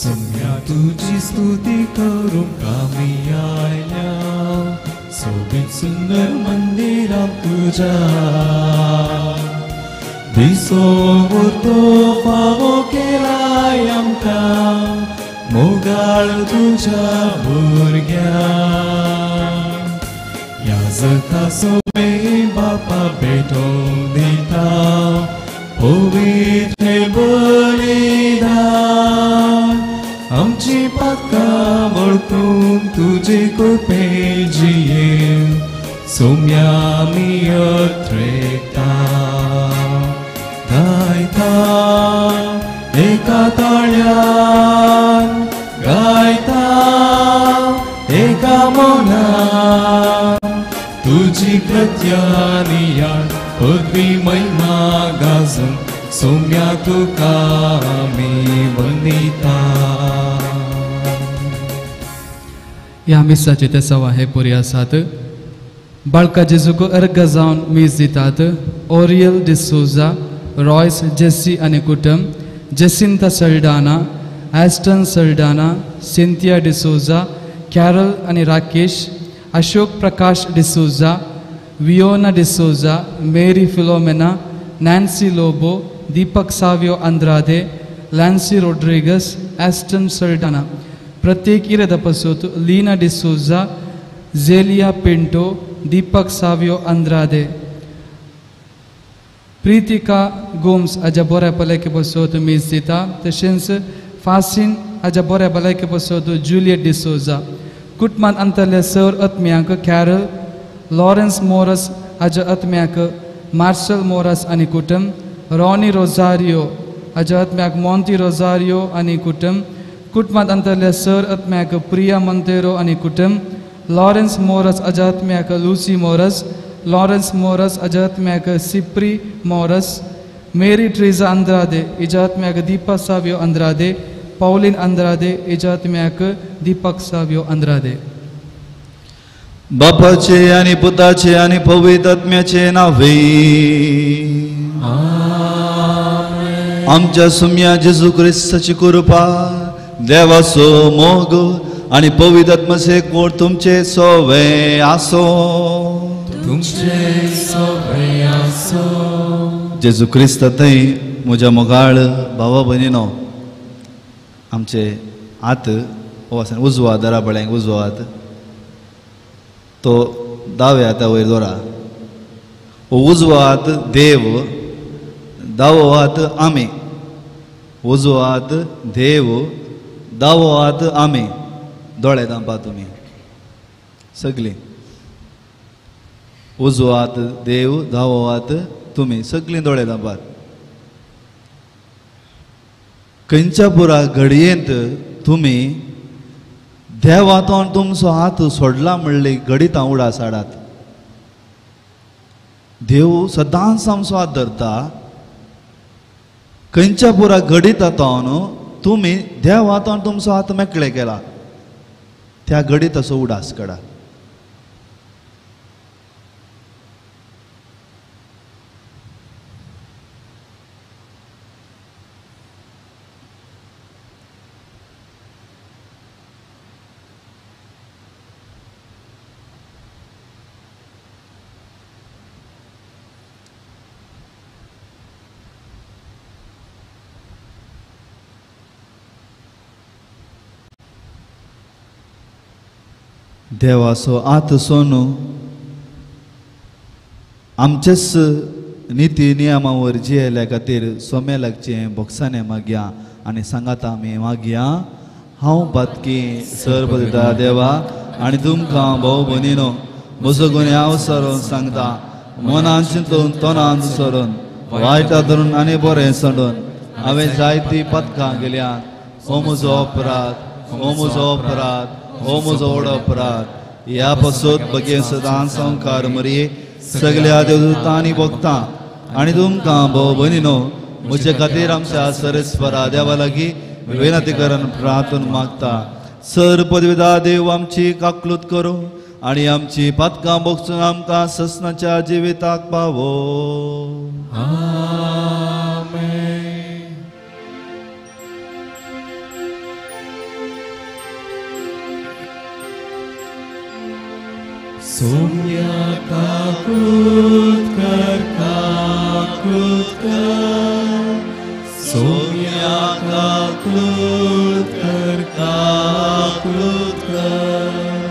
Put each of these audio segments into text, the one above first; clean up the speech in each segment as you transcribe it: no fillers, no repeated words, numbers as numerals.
सोम्या तुजी स्तुती करूंक आमी आयल्या सोबीत सुंदर मंदिरां तुज्या दिसो उरतो फावो केलाय आमकां मोगाळ तुज्या भुरग्यांक ह्या जगता सोबे बापा भेटोवन दिता पवित्र बलिदान आमची पातकां वळखून तुजे कृपे जियेवन सोम्या आमी अत्रेकता गायता एका ताळ्यान गायता एका मनान तुजी कृत्यानियाळ पदवी महिमा गाजून सोम्या तुका आमी वंदिता. ह्या मिसाचे ते सवा हे पुरी आसात. बाळका जेजूक अर्घ जावन मीस दितात ओरियल डिसोजा, रॉयस जेसी आनी कुटुंब, Jacinta Saldanha, Aston Saldanha, Cynthia D'Souza, Carol आनी Rakesh, Ashok Prakash D'Souza, Viona D'Souza, Mary Philomena, Nancy Lobo, Deepak Savio Andrade, Lancy Rodrigues, Aston Saldanha. प्रत्येक इरादा पसोत लीना डिसोजा, जेलिया पिंटो, दीपक सावियो अंद्रादे, प्रीतिका गोम्स हाज्या बऱ्या भलायके पसोत मीस दिता. तशेंच फासीन हाज्या बऱ्या भलायके पसोत जुलियट डिसोजा. कुटुंबांत अंतरल्या सर आत्म्यांक कॅरल लॉरन्स मोरस हाज्या आत्म्याक मार्शल मोरस आनी कुटुंब, रॉनी रोजारियो हाज्या आत्म्याक मोंती रोजारियो आनी कुटुंब. कुटुंबांत अंतरल्या सर आत्म्याक प्रिया मंतेरो आनी कुटुंब, लॉरन्स मोरस हाज्या आत्म्याक लुसी मोरस, लॉरन्स मोरस हाज्या आत्म्याक Cipri Moraes, Mary Tereza Andrade हिज्या आत्म्याक Deepa Savio Andrade, Pauline Andrade हिज्या आत्म्याक दीपक सावियो अंद्रादे. बापाचे आनी पुताचे आनी पवित्र आत्म्याचे नावे आमच्या सुम्या जेजू क्रिस्ताची कृपा, देवाचो मोग आनी पवित्र आत्म्याचे एकवट तुमचे सोवे आसो. तुमचे सोवे आसो. जेजू क्रिस्त थंय म्हज्या मोगाळ भावा भयणीनो, आमचे हात हो आसा उजवा दरा बळ्यांक उजवो हात तो दाव्या हाता वयर दवरा. हो उजवो हात देव, दावो हात आमी. उजवो हात देव, दावो हात आमी. दोळे धांपा तुमी सगळीं. उजवो हात देव, दावो हात तुमी, सगळीं दोळे धांपात. खंयच्या पुरा घडयेंत तुमी देवातोन तुमचो हात सोडला म्हणली घडीत उडास हाडात. देव सदांच आमचो हात धरता. खंयच्या पुरा घडीत आतां तुमी देवातोन तुमचो हात मेकळे केला त्या घडीत असो उडास काडा. देवाचो आत सोनू आमचेच निती नियमावर जियेल्या खातीर सोमे लागचें बोक्साने मागया आनी सांगाता आमी मागया. हांव पातकी सर पदिता देवा आनी तुमकां भोव भयणीनो म्हजो गुन्यांव सरून सांगता, मनान चिंतून तोंडान सरून वायटा धरून आनी बरें सोडून हांवें जायतीं पदकां गेल्यात. हो म्हजो अपराध, हो म्हजो अपराध, हो म्हजो व्हड अपराध. ह्या पासत बगे सदां संवकार मरये सगल्या देवदूतांनी भोगता आनी तुमकां भोव भयणीनो म्हजे खातीर आमच्या सरेस्वरा देवा लागीं विनंती करून प्रार्थना मागता. सर पदवीदा देव आमची काकलूत करूं आनी आमची पातकां भोगसून आमकां ससनाच्या जिविताक पावो. आमेन. सोम्या काकूत कर काकूत कर सोम्या काकूत कर काकूत कर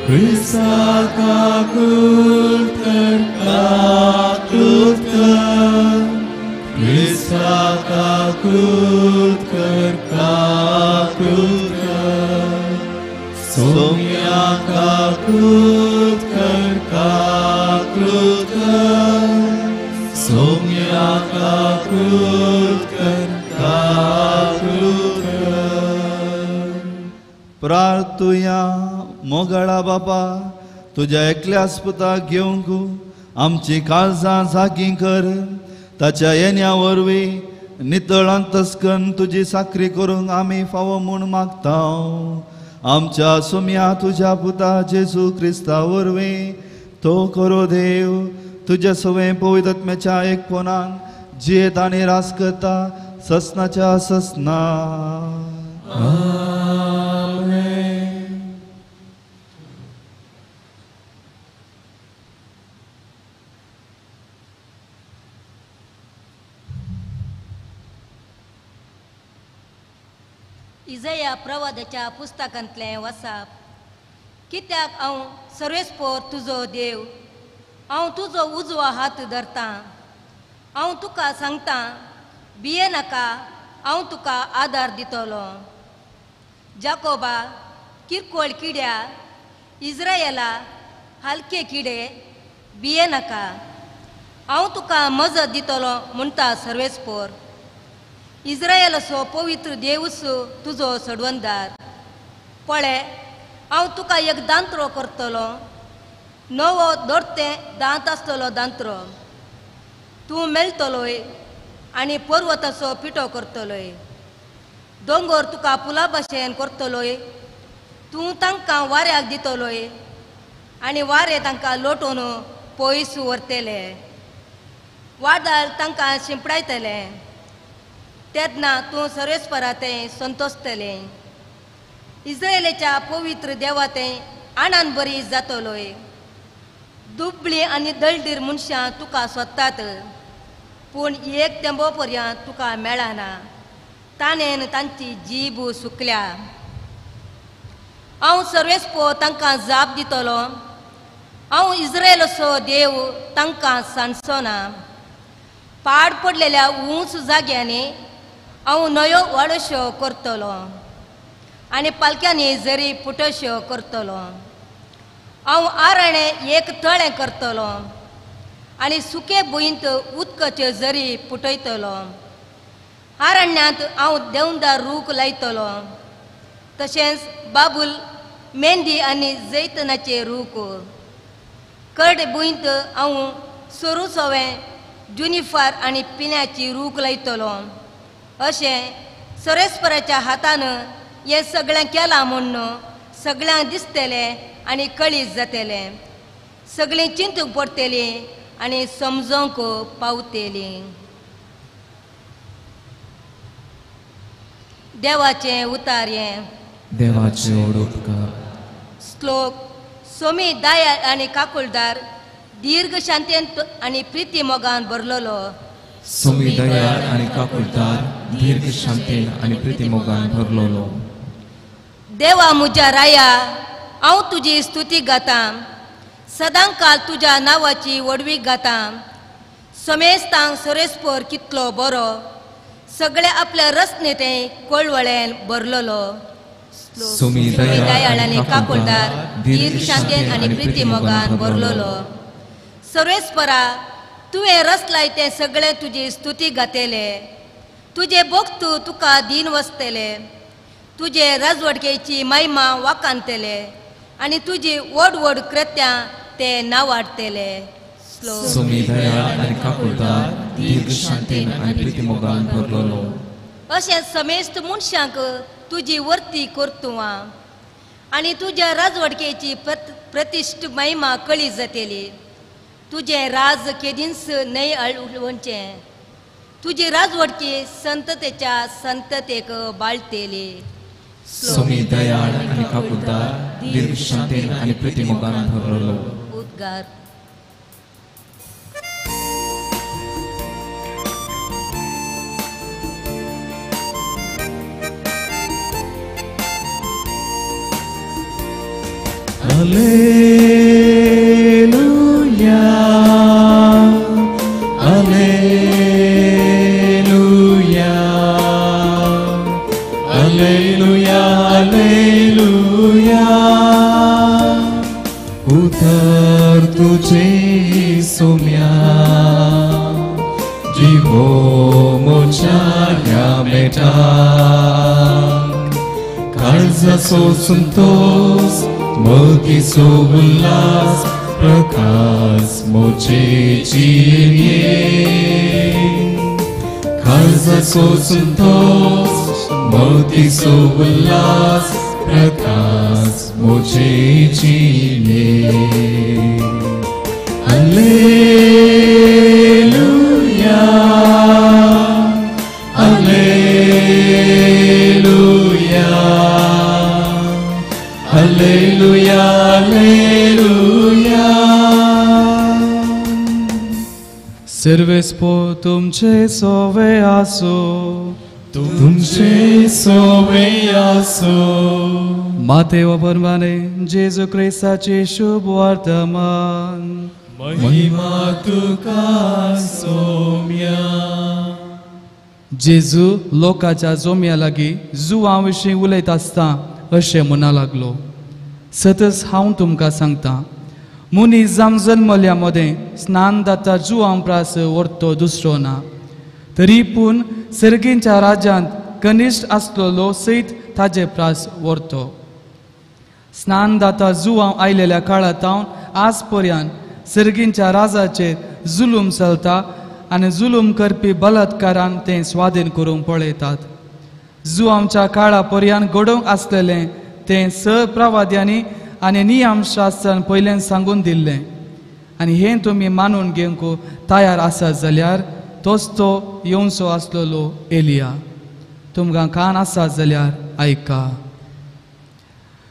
क्रिस्ता काकूत कर काकूत कर क्रिस्ता काकूत कर काकूत कर सोम्या काकूत कर काकूत कर सोम्या काकूत कर काकूत कर. प्रार्थुया. मोगाळा बापा तुज्या एकल्याच पुताक घेवंक आमची काळजां जागीं कर. ताच्या येण्या वरवीं नितळ अंतस्कन तुजी साकरी करूंक आमी फावो म्हूण मागता. आमच्या सोम्या तुज्या पुता जेजू क्रिस्ता वरवीं तो करो देव तुज्या सवें पवित्र आत्म्याच्या एकपणान जियेत आनी रास करता ससनाच्या ससना. इजया प्रवादाच्या पुस्तकांतलें वसाप. कित्याक हांव सर्वेस्पोर तुजो देव, हांव तुजो उजवो हात धरतां. हांव तुका सांगतां भिये नाका, हांव तुका आदार दितलो. जाकोबा किरकोळ किड्या, इज्रायला हलके किडे भिये नाका, हांव तुका मजत दितलो म्हणटा सर्वेस्पोर. इज्रायलाचो पवित्र देवूच तुजो सडवंदार. पळे हांव तुका एक दांत्रो करतलो, नवो दोडते दांत आसतलो दांत्रो. तूं मेळटलोय आनी पर्वताचो पिठो करतलोय. दोंगर तुका पुला भाशेन करतलोय. तूं तांकां वाऱ्याक दितलोय आनी वारें तांकां लोटून पयस व्हरतले. वादळ तांकां शिंपडायतलें. तेन्ना तूं सर्वेस्परा तें संतोशतलें. इज्रायलाच्या पवित्र देवा तें आनंद बरी जातलोय. दुबळी आनी दळडीर मनशां तुका सोदतात, पूण एक तेंबो पर्यंत तुका मेळना. ताणें तांची जीब सुकल्या. हांव सर्वेस्पो तांकां जाप दितलो. हांव इज्रायलाचो देव तांकां सांडचो ना. पाड पडलेल्या उंच जाग्यांनी हांव नयो वाडोश्यो करतलो आनी पालक्यांनी जरी पुटश्यो करतलो. हांव आराणें एक तळें करतलो आनी सुके भुंयंत उदकाच्यो जरी पुटयतलो. आरण्यांत हांव देवदार रूख लायतलो, तशेंच बाबूल मेंदी आनी जैतनाचे रूख. करड भुंयंत हांव सोरू सोवें जुनिफार आनी पिन्याची रूख लायतलो. अशें सर्वेस्पराच्या हातान हें सगळें केलां म्हूण सगळ्यांक दिसतलें आनी कळीत जातलें. सगळीं चिंतूंक पडटलीं आनी समजोंक पावतलीं. देवाचें उतार हें. देवाचें उपकार. श्लोक. सोमी दया आनी काकुळदार, दीर्घ शांतेन आनी प्रिती मोगान भरलेलो. सोमी दया आनी काकुळदार, दीर्घ शांतेन आनी प्रिती मोगान भरलेलो. देवा म्हज्या राया, हांव तुजी स्तुती गातां. सदांकाल तुज्या नांवाची व्हडवीक गातां. समेस्तांक सर्वेस्पोर कितलो बरो, सगळे आपल्या रचनेतें कोळवळेन भरलेलो. सोमी दयाळ आनी काकुळदार, दीर्घ शांतेन आनी प्रिती मोगान भरलेलो. सर्वेस्परा तुवें रचलाय तें सगळें तुजी स्तुती गातले. तुजे भक्त तुका दीन वसतले. तुजे राजवडकेची महिमा वाखाणतले आनी तुजी व्हड व्हड कृत्यां ते नावाडतले. सोमी दयाळ आनी काकुळदार, दीर्घ शांतेन आनी प्रिती मोगान भरलेलो. अशें समेस्त मनशांक तुजी वर्ती करतूं आनी तुज्या राजवडकेची प्रतिश्ठ महिमा कळी जातली. तुजें राज केदींच न्हय अळवणचें. तुजी राजवडकी संततेच्या संततेक बाळतेली. सोमी दयाळ आनी काकुळदार, दीर्घ शांतेन आनी प्रिती मोगान भरलेलो. उद्गार. Alleluia, Alleluia, Alleluia, Alleluia. उतर तुझे सोम्या जीवो मोच्या ह्या मेटाक काळजाचो संतोष मोतीचो उल्हास प्रकाश मोचे जिये काळजाचो संतोष मोतीचो उल्हास प्रकाश मोचे जिये. Alleluia, Alleluia, Alleluia, Alleluia. सर्वेस्पो तुमचे सोवे आसो, तुमचे सोवे आसो. मातेव परमाने जेजू क्रिस्ताची शुभ वर्तमान. महिमा तुका सोम्या. जेजू लोकाच्या जोम्या लागीं जुवां विशीं उलयत आसता अशें म्हणा लागलो. सतच हांव तुमकां सांगता, मनीस जावन जल्मल्या मदें स्नान दाता जुवां प्रास व्हरतो दुसरो ना, तरी पूण सर्गींच्या राज्यांत कनिश्ठ आसलेलो सयत ताजे प्रास व्हरतो. स्नान दाता जुवां आयलेल्या काळांत आज पर्यंत सर्गींच्या राजाचेर जुलूम चलता आनी जुलूम करपी बलात्कारान तें स्वाधीन करूंक पळयतात. जुवांच्या काळा पर्यंत घडोवंक आसलेलें तें स प्रवाद्यांनी आनी नियमशास्त्रान पयल्यान सांगून दिल्लें आनी हें तुमी मानून घेवंक तयार आसात जाल्यार तोच तो येवचो आसलेलो एलिया. तुमकां कान आसात जाल्यार आयका.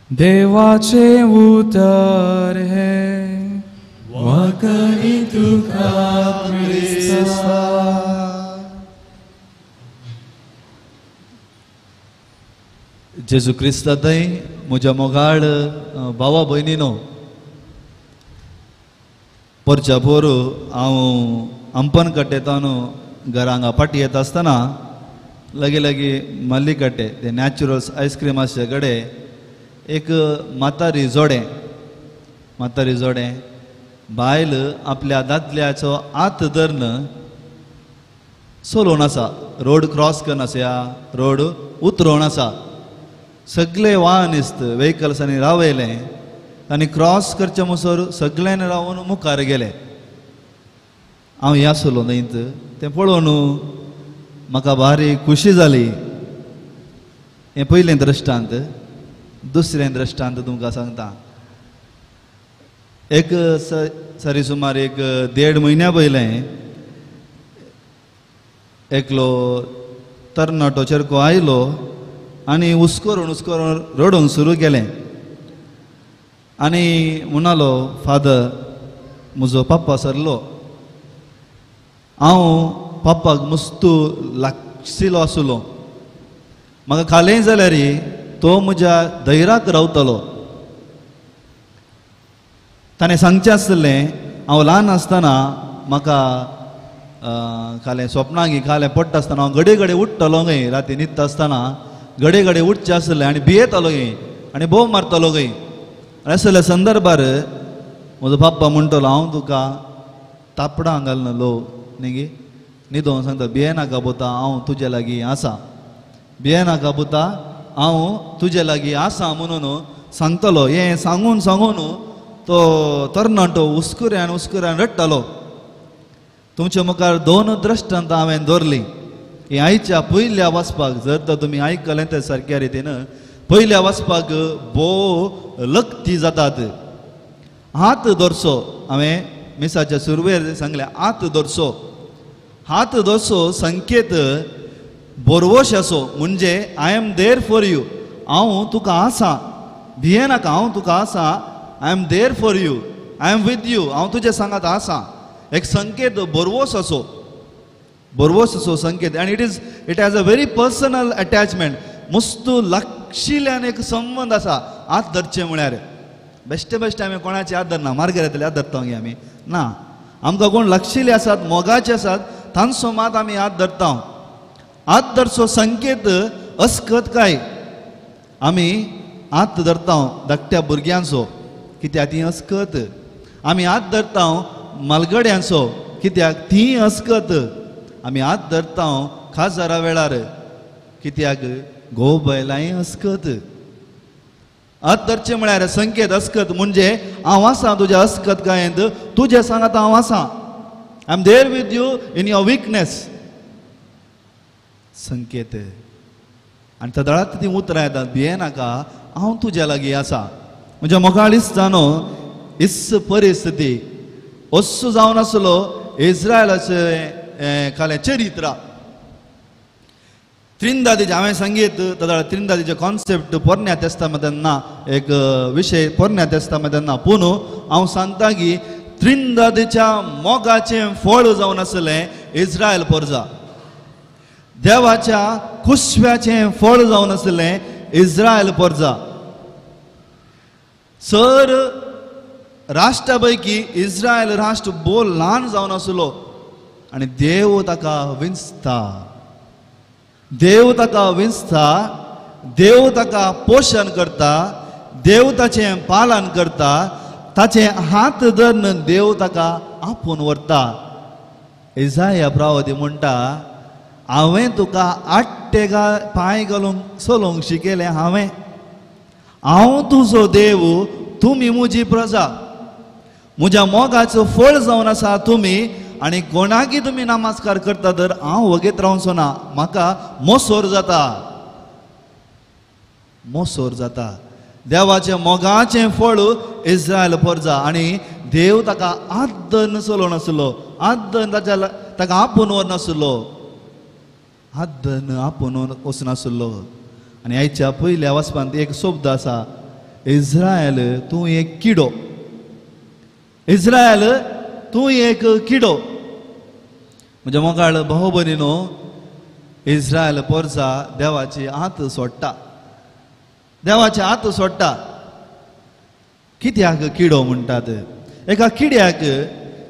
देवाचें उतर हें. वाकरी तुका क्रिस्ता. जेजू क्रिस्ता थंय म्हज्या मोगाळ भावा भयणीनो, परच्या पोर हांव अंपन कट्टेतान घरा हांगा फाटी येता आसतना लागीं लागीं मल्ली कट्टे ते नॅचरल्स आयस्क्रीम आसचे कडेन एक म्हातारी जोडें, म्हातारी जोडें बायल आपल्या दादल्याचो हात धरून चलोवन आसा, रोड क्रॉस करून आसा, ह्या रोड उतरोवन आसा. सगळे वाहन दिसत व्हेकल्सांनी रावयलें आनी क्रॉस करचे म्हणसर सगळ्यांनी रावन मुखार गेले. हांव ह्या आसलो न्हंयत तें पळोवन म्हाका भारी खुशी जाली. हें पयलें दृश्टांत. दुसरें दृश्टांत तुमकां सांगता. एक सरी सुमार एक 1.5 म्हयन्या पयलें एकलो तरणाटो चेरको आयलो आनी हुस्करून हुस्करून रडूंक सुरू केलें आनी म्हणालो, फादर म्हजो पप्पा सरलो, हांव पप्पाक मुस्तू लागशिलो आसलो, म्हाका खालें जाल्यार तो म्हज्या धैराक रावतलो. ताणें सांगचें आसलें, हांव ल्हान आसतना म्हाका खालें स्वप्नां खालें पडटा आसतना हांव घडये घडये उठ्ठलो गे, राती न्हिदता आसतना घडये घडये उठचें आसलें आनी भियेतालो गे आनी भोव मारतालो गे. आनी असल्या संदर्भार म्हजो बाप्पा म्हणटलो, हांव तुका तापडां घालून लो न्ही गे न्हिदोन सांगता, भियेनाका पुता, हांव तुजे लागीं आसा, भियेनाका पुता, हांव तुजे लागीं आसा म्हणून सांगतलो. हें सांगून सांगून तो तरणाटो हुस्कुऱ्यान हुस्कुऱ्यान रडटालो. तुमच्या मुखार 2 दृश्टांत हांवें दवरलीं. हें आयच्या पयल्या वाचपाक जर तर तुमी आयकलें तर सारक्या रितीन पयल्या वाचपाक भोव लक्ती जातात. हात दवरचो, हांवें मिसाच्या सुरवेर सांगलें, हात दवरचो, हात दवरचो संकेत बोरवोश असो म्हणजे I am there for you, हांव तुका आसा. भिये नाका, हांव तुका आसा, I am there for you, I am with you, हांव तुजे सांगात आसा. एक संकेत बरवोस असो, बरवोस असो संकेत. आनी it has a very personal attachment. मस्तू लागशिल्ल्यान एक संबंद आसा. हात धरचें म्हळ्यार बेश्टे बेश्टे आमी कोणाचे हात धरना, मार्गार येतले हात धरता गे आमी ना. आमकां कोण लागशिल्ले आसात, मोगाचे आसात, तांचो मात आमी हात धरता. हात धरचो संकेत अस्कत काय आमी हात धरता धाकट्या भुरग्यांचो, कित्याक ती अस्कत. आमी हात धरता मालगड्यांचो, कित्याक ती अस्कत. आमी हात धरता खाजरा वेळार, कित्याक घोव बैलांय अस्कत. हात धरचें म्हळ्यार संकेत अस्कत म्हणजे हांव आसा तुज्या अस्कत गायेंत, तुजें सांगात हांव आसा, I am there with you in your weakness. संकेत. आनी तदळात ती उतरां येतात, भिये नाका, हांव तुज्या लागीं आसा. म्हज्या मोगाळीच जाणो इस परिस्थिती असो जावन आसलो इस्रायलाचें खालें चरित्र. त्रिंदादीचें हांवें सांगीत तदळ त्रिंदादीचें कॉन्सेप्ट पोरण्या तेस्तामेंत ना, एक विशय पोरण्या तेस्तामेंत ना. पूण हांव सांगता की त्रिंदादीच्या मोगाचें फळ जावन आसलें इस्रायल पोरजा, देवाच्या कुसव्याचें फळ जावन आसलें इस्रायल पोरजा. सर राष्ट्रा पैकी इस्रायल राष्ट्र भोव ल्हान जावन आसलो आनी देव ताका विंचता, देव ताका विंचता, देव ताका पोशण करता, देव ताचें पालन करता, ताचें हात धरून देव ताका आपोवन व्हरता. इजाया प्रावती म्हणटा, हांवें तुका आट्टे पांय घालूंक चलोवंक शिकयलें, हांवें, हांव तुजो देव, तुमी म्हजी प्रजा, म्हज्या मोगाचो फळ जावन आसा तुमी, आनी कोणाकी तुमी नमस्कार करता तर हांव वगेत रावचो ना, म्हाका मोसोर जाता, मोसोर जाता. देवाचें मोगाचें फळ इस्रायल परजा. आनी देव ताका हात धरून चलोवन आसलो, हात धरून ताच्या ताका आपोवन व्हरनासलो, हात धरून आपोवन वचनासलो. आनी आयच्या पयल्या वाचपांत एक शब्द आसा, इस्रायल तूं एक किडो, इस्रायल तूं एक किडो. म्हज्या मोगाळ भाव भयणीनो, इस्रायल पोरसा देवाची हात सोडटा, देवाचे हात सोडटा. कित्याक किडो म्हणटात? एका किड्याक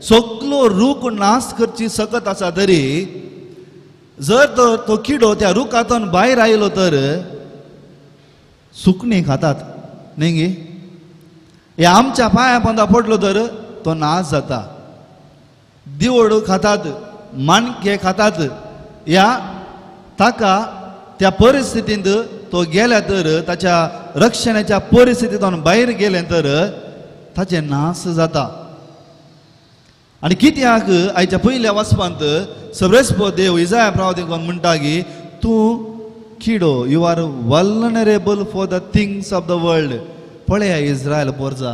सगलो रूख नाश करची सकत आसा तरी जर तो किडो त्या रुखांतून भायर आयलो तर सुकणीं खातात न्ही गे. हे आमच्या पांया पोंदा पडलो तर तो नाश जाता. दिवड खातात, माणके खातात. ह्या ताका त्या परिस्थितींत तो गेल्या तर ताच्या रक्षणाच्या परिस्थितींतून भायर गेलें तर ताचें नाश जाता. आनी कित्याक आयच्या पयल्या वाचपांत सब्रेस्पो देव इजाया प्रावतीक म्हणटा की तूं किडो, you are vulnerable for the things of the world. पळया इस्रायल पोरजा,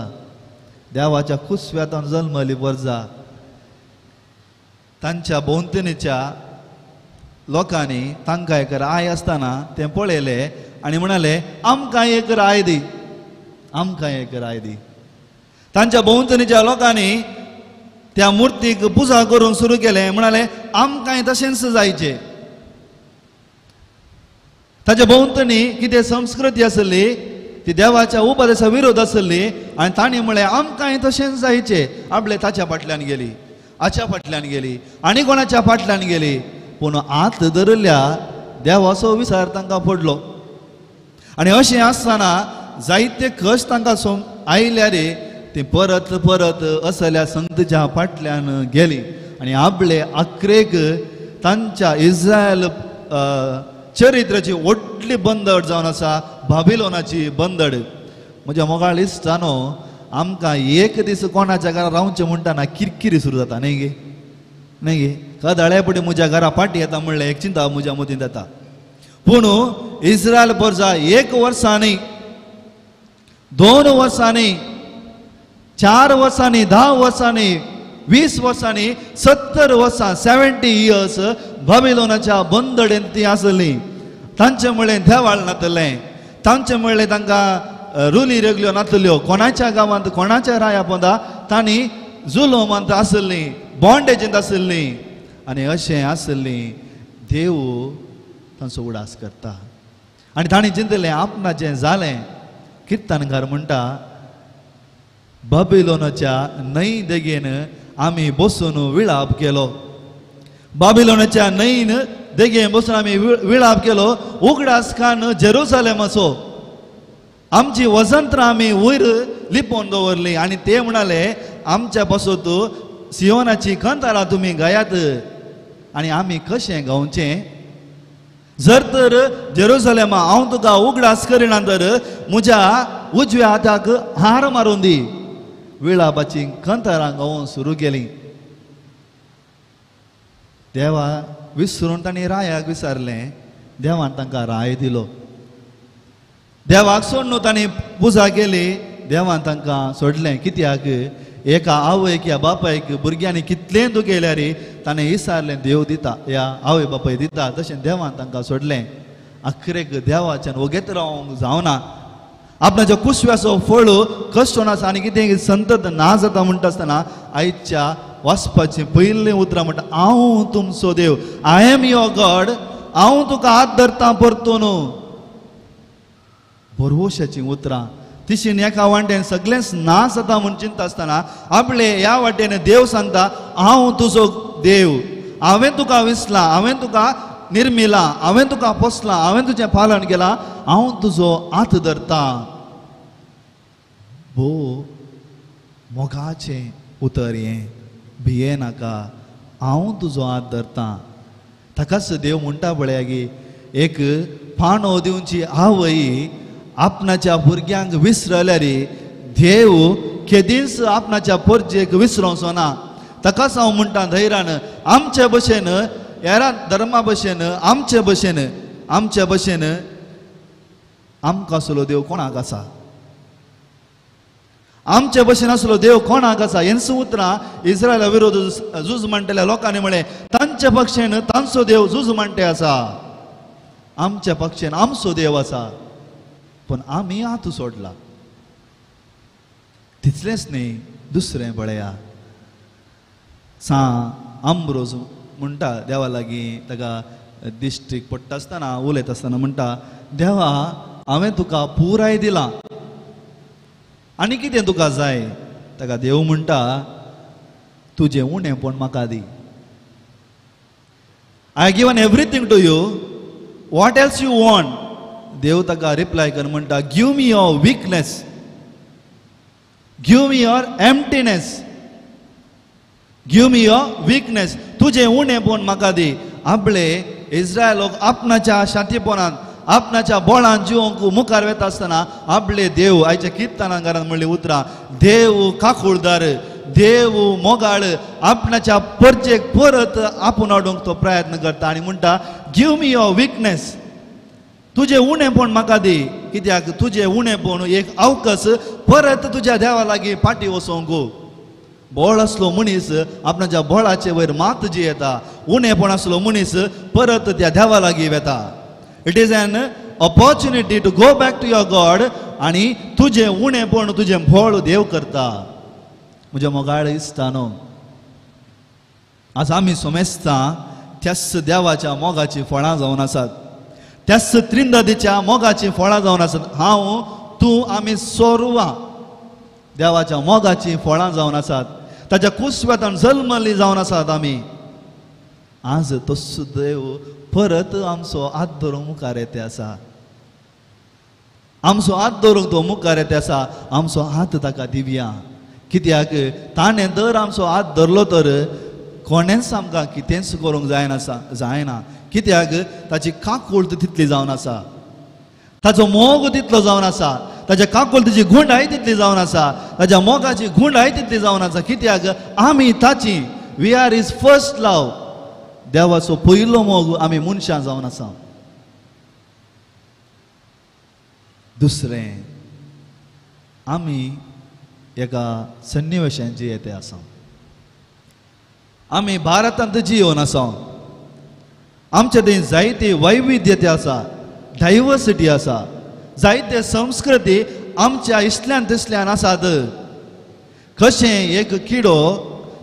देवाच्या कुसव्यातून जल्मली पोरजा, तांच्या भोंवतणीच्या लोकांनी तांकां एक राय आसतना तें पळयलें आनी म्हणाले आमकां एक राय दी, आमकां एक राय दी. तांच्या भोंवतणीच्या लोकांनी त्या मुर्तीक पुजा करूंक सुरू केलें, म्हणाले आमकांय तशेंच जायचें. ताच्या भोंवतणी कितें संस्कृती आसली ती देवाच्या उपदेशा विरोध आसली आनी तांणी म्हळें आमकांय तशेंच जायचें. आपले ताच्या फाटल्यान गेली, हाच्या फाटल्यान गेली, आनी कोणाच्या फाटल्यान गेली, पूण हात धरिल्ल्या देवाचो विचार तांकां पडलो. आनी अशें आसतना जायते कश्ट तांकां आयल्यार ती परत परत असल्या संतच्या फाटल्यान गेली आनी आपले आखरेक तांच्या इस्रायल चरित्राची व्हडली बंदड जावन आसा, बाबिलोनाची बंदड. म्हज्या मोगाळ इश्टानो, आमकां एक दीस कोणाच्या घरा रावचें म्हणटा किरकिरी सुरू जाता न्ही गे, न्ही गे. कदाळे पटी म्हज्या घरा फाटी येता म्हणलें एक चिंता म्हज्या मतींत येता. पूण इस्रायल परजा एक वर्सांनी, 2 वर्सांनी, 4 वर्सांनी, 10 वर्सांनी, 20 वर्सांनी, 70 वर्सां, 70 इयर्स बाबिलोनाच्या बंदडेन ती आसली. तांचें म्हणलें देवाळ नातलें, तांचें म्हणलें तांकां रुली रेगल्यो नातल्यो कोणाच्या गांवांत कोणाच्या राया पोंदा तांणी जुलमांत आसलीं बॉन्डेजींत आसलीं आनी अशें आसलीं देव तांचो उडास करता आनी तांणी चिंतलें आपणाचें जालें. किर्तनकार म्हणटा बाबिलोनाच्या न्हंय देगेन आमी बसून विळाप केलो. बाबिलोनाच्या न्हंयन देगेन बसून आमी विळाप केलो. उगडास खान जेरुसलेमाचो आमची वजंत्रां आमी वयर लिपोवन दवरली आनी ते म्हणाले आमच्या पासत सियोनाची कंतारां तुमी गायात आनी आमी कशें गावचें. जर तर जेरुसलेमा हांव तुका उगडास करिना तर म्हज्या उजव्या हाताक हार मारून दी. विळापाची कंतारां गावून सुरू केली. देवा विसरून तांणी रायाक विसरलें. देवान तांकां राय दिलो. देवाक सोडून तांणी पुजा केली. देवान तांकां सोडलें. कित्याक एका आवयक या बापायक भुरग्यांनी कितलें दुखयल्यार ताणें विसारलें देव दिता ह्या आवय बापाय दिता. तशें देवान तांकां सोडलें. अखरेक देवाच्यान वगेत रावंक जावना. आपणाच्या कुसव्याचो फळ कश्ट आसा आनी कितें संतत ना जाता म्हणटा आसतना आयच्या वाचपाचीं पयलीं उतरां म्हणटा हांव तुमचो देव. I am your God. हांव तुका हात धरता परतून. भरवशाचीं उतरां तिशीन एका वाटेन सगळेंच ना जाता म्हूण चिंता आसतना आपले ह्या वाटेन देव सांगता हांव तुजो देव. हांवें तुका विसला, हांवें तुका निर्मिला, हांवें तुका पोसला, हांवें तुजें पालन केलां, हांव तुजो हात धरता. भो मोगाचें उतर हें. भिये नाका, हांव तुजो हात धरता. ताकाच देव म्हणटा पळया की एक पाणो दिवची आवय आपणाच्या भुरग्यांक विसरल्यार देव केदींच आपणाच्या पोरजेक विसरोवचो ना. ताकाच हांव म्हणटा धैर्यान आमचे भशेन हेरा धर्मा भशेन आमचे भशेन आमचे भशेन आमकां आसलो देव कोणाक आसा. आमचे भशेन आसलो देव कोणाक आसा. हेंच उतरां इस्रायला विरोध झूज म्हणटल्या लोकांनी म्हळें तांचे पक्षेन तांचो देव झूज म्हणटे आसा, आमच्या पक्षेन आमचो देव आसा. पूण आमी हात सोडला. तितलेंच न्ही दुसरें पळया सा आंब्रोज म्हणटा देवा लागीं ताका दिश्टीक पडटा आसतना उलयता आसतना म्हणटा देवा हांवें तुका पुराय दिलां आनी कितें तुका जाय. ताका देव म्हणटा तुजें उणेंपण म्हाका दी. I given everything to you, what else you want. देव ताका रिप्लाय कर म्हणटा give me your weakness, give me your emptiness, give me your weakness. तुजें उणेंपण म्हाका दी. आपले इस्रायल लोक आपणाच्या शांतीपणान आपणाच्या बोळान जिवंक मुखार वता आसतना आपले देव आयच्या किर्तनाकारान म्हणली उतरां देव काकुळदार देव मोगाळ आपणाच्या परजेक परत आपूण हाडूंक तो प्रयत्न करता आनी म्हणटा गिव मी your weakness. तुजें उणेंपण म्हाका दी. कित्याक तुजें उणेंपण एक अवकाश परत तुज्या देवा लागीं फाटीं वचोंक. बोळ आसलो मनीस आपणाच्या बोळाचे वयर मात जी येता. उणेंपण आसलो मनीस परत त्या देवा लागीं वता. It is an opportunity to go back to your God आनी तुजें उणेंपण तुजें भोळ देव करता. म्हज्या मोगाळ इश्टानो आज आमी समजता त्याच देवाच्या मोगाचीं फळां जावन आसात, त्याच त्रिंददीच्या मोगाचीं फळां जावन आसात. हांव तूं आमी सोरवां देवाच्या मोगाचीं फळां जावन आसात. ताच्या कुसव्यातान जल्मल्लीं जावन आसात आमी. आज तसो देव परत आमचो हात धरूंक मुखार येते आसा. आमचो हात धरूंक तो मुखार येते आसा. आमचो हात ताका दिवया. कित्याक ताणें जर आमचो हात धरलो तर कोणेंच आमकां कितेंच करूंक जायना जायना. कित्याक ताची काकूळत तितली जावन आसा, ताचो मोग तितलो जावन आसा, ताच्या काकुळतीची गुंडाय तितली जावन आसा, ताच्या मोगाची गुंडाय तितली जावन आसा. कित्याक आमी ताची we are his first love. देवाचो पयलो मोग आमी मनशां जावन आसा. दुसरें आमी एका सन्निवेशान जियेते आसा. आमी भारतांत जियोन आसा. आमचे थंय जायती वैविध्यता आसा, डायवर्सिटी आसा, जायते संस्कृती आमच्या इसल्यान दिसल्यान आसात. कशें एक किडो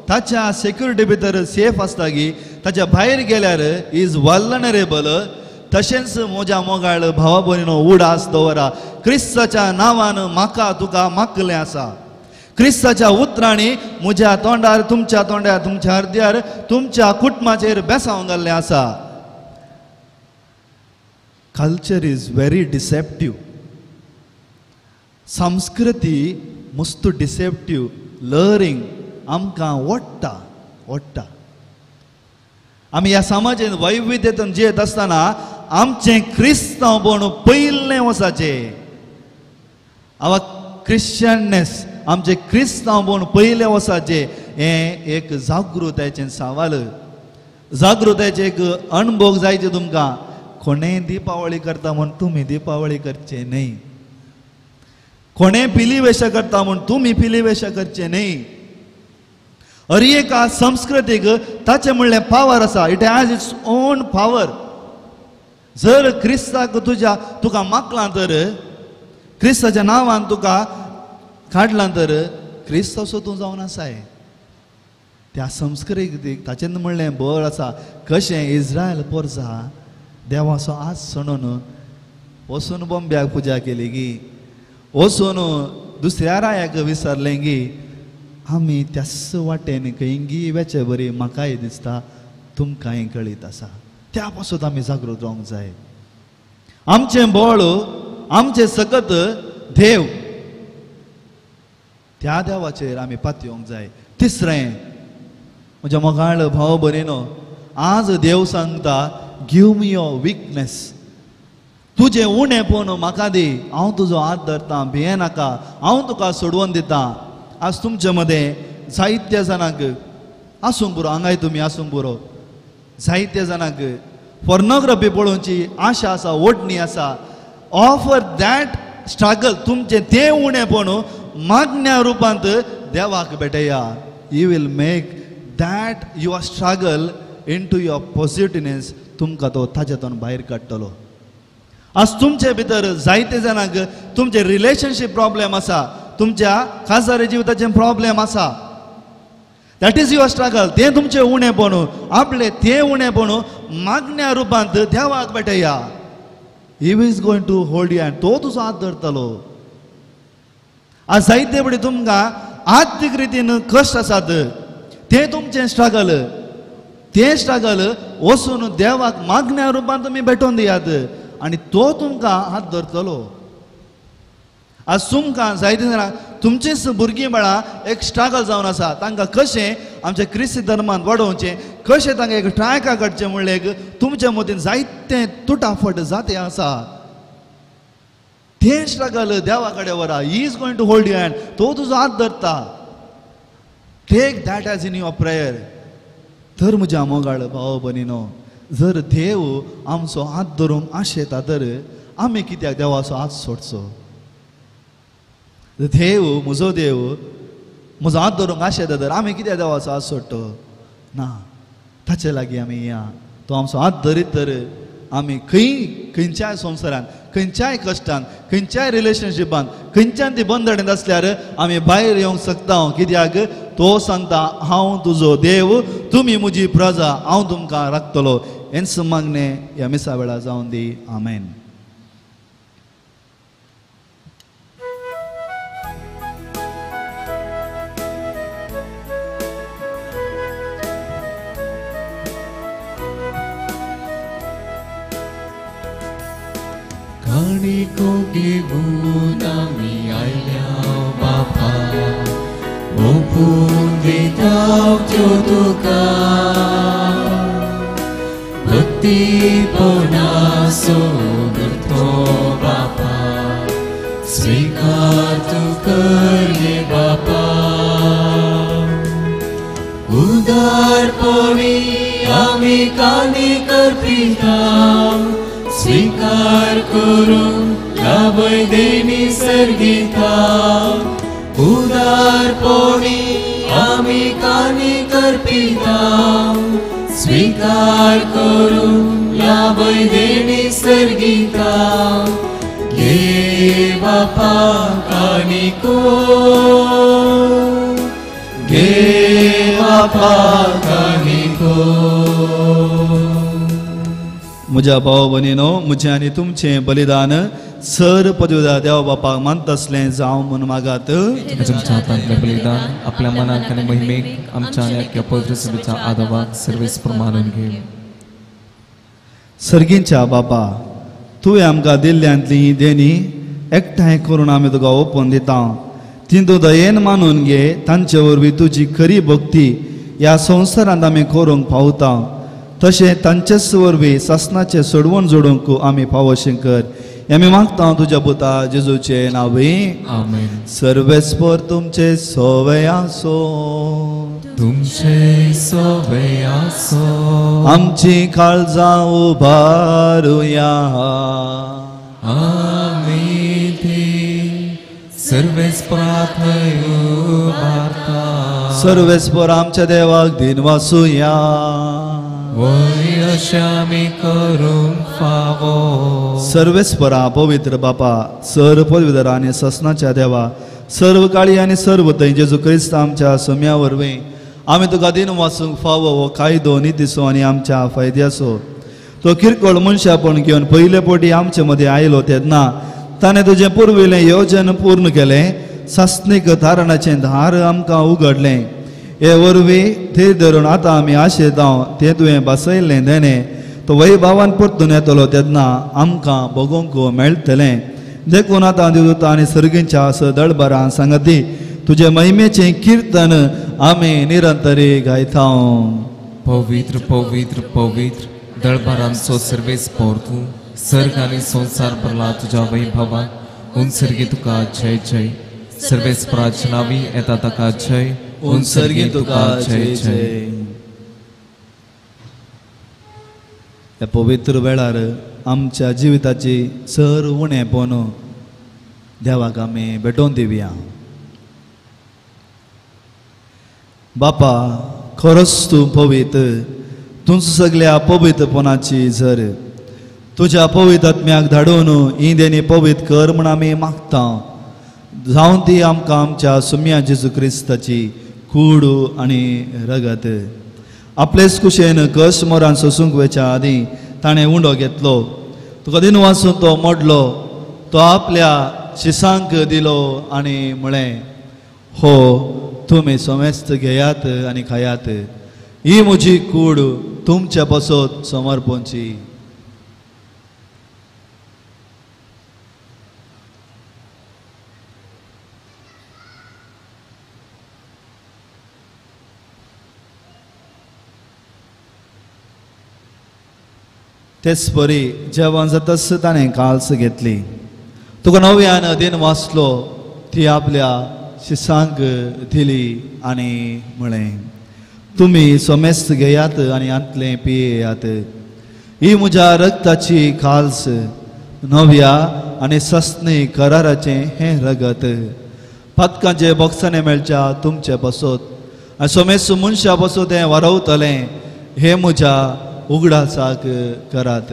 ताच्या सेक्युरिटी भितर सेफ आसता की ताच्या भायर गेल्यार is वल्नरेबल. तशेंच म्हज्या मोगाळ भावा भयणीनो उडास दवरा, क्रिस्ताच्या नांवान म्हाका तुका मागलें आसा. क्रिस्ताच्या उतरांनी म्हज्या तोंडार, तुमच्या तोंडार, तुमच्या हृदयार, तुमच्या कुटुंबाचेर बेसावंक घाल्लें आसा. Culture is very deceptive. संस्कृती मस्त डिसेप्टीव लरिंग आमकां ओडटा ओडटा. आमी ह्या समाजान वैविध्यतेन जियेत आसतना आमचें क्रिस्तांवपण पयलें वसाचें, आवा क्रिश्चननेस, आमचें क्रिस्तांवपण पयलें वसाचें हें एक जागृतायेचें सवाल, जागृतायेचें एक अणभव जायचे तुमकां. कोणें दिपावळी करता म्हूण तुमी दिपावळी करचें न्हय, कोणें पिलीवेशा करता म्हूण तुमी पिलीवेशा करचें न्हय. हर एका संस्कृतीक ताचें म्हणलें पावर आसा, it has its own power. जर क्रिस्ताक तुज्या तुका मागलां तर, क्रिस्ताच्या नांवान तुका काडलां तर क्रिस्त असो तूं जावन आसाय. त्या संस्कृतीक ताचें म्हणलें बळ आसा. कशें इस्रायल पोरसा देवाचो आज सणून वचून बोंब्याक पुजा केली गी, वचून दुसऱ्या रायाक विसरलें गी, आमी त्याच वाटेन खंयगी वेचे बरी म्हाकाय दिसता तुमकांय कळीत आसा. त्या पासून आमी जागृत रावंक जाय. आमचें बळ, आमचें सकत देव, त्या देवाचेर आमी पातयेवंक जाय. तिसरें, म्हज्या मोगाळ भाव भयणीनो, आज देव सांगता गिव मी your weakness. तुजें उणेपण म्हाका दी, हांव तुजो हात धरता, भियेनाका, हांव तुका सोडोवन दिता. आज तुमचे मदें जायत्या जाणांक आसूंक पुरो, हांगाय तुमी आसूंक पुरो, जायत्या जाणांक पोर्नोग्राफी पळोवची आशा आसा, ओडणी आसा. ऑफर that struggle, तुमचें तें उणेपण मागण्या रुपांत देवाक भेटया. You will make that your struggle into your positiveness. तुमकां तो ताज्यातून भायर काडटलो. आज तुमचे भितर जायते जाणांक तुमचे रिलेशनशीप प्रॉब्लेम आसा, तुमच्या खाजगी जिविताचें प्रॉब्लेम आसा. That is your struggle. तें तुमचें उणेपण, आपलें तें उणेपण मागण्या रुपांत देवाक भेटया. He is going to hold you and तो तुजो हात धरतलो. आज जायते फुडें तुमकां आर्थीक रितीन कश्ट आसात, तें तुमचें स्ट्रगल, तें स्ट्रगल वचून देवाक मागण्या रुपान तुमी भेटोवन दियात आनी तो तुमकां हात धरतलो. आज तुमकां जायते जाणां तुमचीच भुरगीं बाळां एक स्ट्रगल जावन आसा, तांकां कशें आमच्या क्रिस्ती धर्मान वाडोवचें, कशें तांकां एक ट्रायका काडचें म्हणलें एक तुमच्या मतीन जायते तुटाफट जाते आसा. तें स्ट्रगल देवा कडेन व्हरा. He is going to hold you hand. तो तुजो हात धरता. Take that as in your prayer. तर म्हज्या मोगाळ भाव भयणीनो, जर देव आमचो हात धरूंक आशेता तर आमी कित्याक देवाचो हात सोडचो? देव म्हजो देव म्हजो हात धरूंक आशेता तर आमी कित्याक देवाचो हात सोडटो? ना, ताचे लागीं आमी या. तो आमचो हात धरीत तर आमी खंय खंयच्याय संवसारांत, खंयच्याय कश्टान, खंयच्याय रिलेशनशिपान, खंयच्यान ती बंधनांत आसल्यार आमी भायर येवंक शकता. कित्याक तो सांगता हांव तुजो देव, तुमी म्हजी प्रजा, हांव तुमकां राखतलो. हेंच मागणें ह्या मिसा वेळार जावन दी. आमेन. काणिको घेवन आमी आयल्या बापा, ओंपून दिता त्यो तुका, भक्तीपणाचो उरतो बापा, स्विकार तूं कर गे बापा. उदारपणी आमी काणी करपिता, स्वीकार करून लाभय देणी सर्गिता. उदारपणी आमी काणी करपिता, स्वीकार करून लाभय देणी सर्गिता. घे बापा कानिको, घे बापा कानिको. म्हज्या भाव भयणीनो, म्हजें आनी तुमचें बलिदान सर पदवीदार देव बापाक मानतासलें जावं म्हूण मागात. तुमच्या हातांतलें बलिदान आपल्या मनाक आनी महिमेक आमच्या आनी आख्या पवित्र सभेच्या आदावाक सर्वेस प्रमाणून घे. सर्गींच्या बापा, तुवें आमकां दिल्ल्यांतली ही देणी एकठांय करून आमी तुका ओपून दिता. ती तूं दयेन मानून घे. तांचे वरवीं तुजी खरी भक्ती ह्या संवसारांत आमी करूंक पावता. तशें तांचेच वरवीं सासणाचें सोडवण जोडूंक आमी फावोशें कर. आमी मागता तुज्या पुता जेजूचे नांवे. आमेन. सर्वेस्पर तुमचे सोवे आसो, तुमचे सोवे आसो. आमची काळजां उबारुया. आमी ती सर्वेस्परा थंय उबारता. सर्वेस्पर आमच्या देवाक दिनवासुया. वय अशें आमी करूंक फावो. सर्वेस्परा पवित्र बापा, सर पदवीधर आनी ससनाच्या देवा, सर्व काळी आनी सर्व थंय जेजू क्रिस्त आमच्या सम्या वरवीं आमी तुका दिन वाचूंक फावो हो कायदो नितीचो आनी आमच्या फायद्याचो. तो किरकोळ मनशापण घेवन पयले पटी आमचे मदीं आयलो तेन्ना ताणें तुजें पुर्विल्लें योजन पूर्ण केलें. सासणीक धारणाचें धार आमकां उगडलें. हे वरवीं थंय धरून आतां आमी आशेतां तें तुवें बसयल्लें देणें तो वैभावान परतून येतलो तेन्ना आमकां भोगोवंक मेळटलें. देखून आतां देवदूतां आनी सर्गींच्या सदळबरान सांगती तुजे महिमेचें किर्तन आमी निरंतरी गायता. पवित्र पवित्र पवित्र दळबारांचो सर्वेस्पर तूं, सर्ग आनी संवसार भरला तुज्या वैभवान. उन सर्गी तुका जय जय. सर्वेस्पराच्या नांवी येता ताका जय. उन सर्गी तुका जय जय. ह्या पवित्र वेळार आमच्या जिविताची सर उणेपण देवाक आमी भेटोवन दिवया. बापा, खरोच तूं पवित्र, तूंच सगल्या पवित्रपणाची झर. तुज्या पवित्र आत्म्याक धाडून ही देणी पवित्र कर म्हूण आमी मागता. जावं ती आमकां आमच्या सुम्या जेजू क्रिस्ताची कूड आनी रगत. आपलेच कुशेन कश मोरान सोसूंक वयच्या आदीं ताणें उंडो घेतलो. तुका दिन वाचून तो मोडलो. तो आपल्या शिसांक दिलो आनी म्हळें, हो तुमी समेस्त घेयात आनी खायात. ही म्हजी कूड तुमच्या पासत समर्पणची. तेच परी जेवण जाताच ताणें काल्स घेतली. तुका नव्यान दिन वाचलो. ती आपल्या शिसांक दिली आनी म्हळें, तुमी समेस्त घेयात आनी हांतलें पियेयात. ही म्हज्या रक्ताची काल्स, नव्या आनी सस्नी कराराचें हें रगत. पातकांचे बोक्सांनी मेळच्या तुमचे पासत आनी समेस्त मनशा पासत हें वारवतलें. हें म्हज्या उगडासाक करात.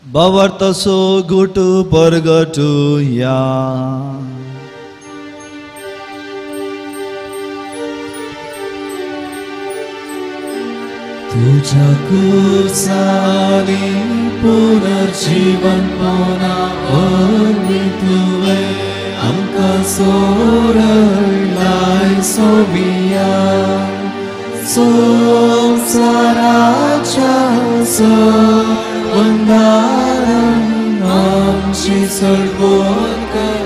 भावार्थाचो गुट परगटुया. तुझ्या कुर्सानी पुनर्जीवन पुना वरवीं तुवें आमकां सोडलाय सोमिया. संवसाराच्या संबंदान आमची सोडवण कर.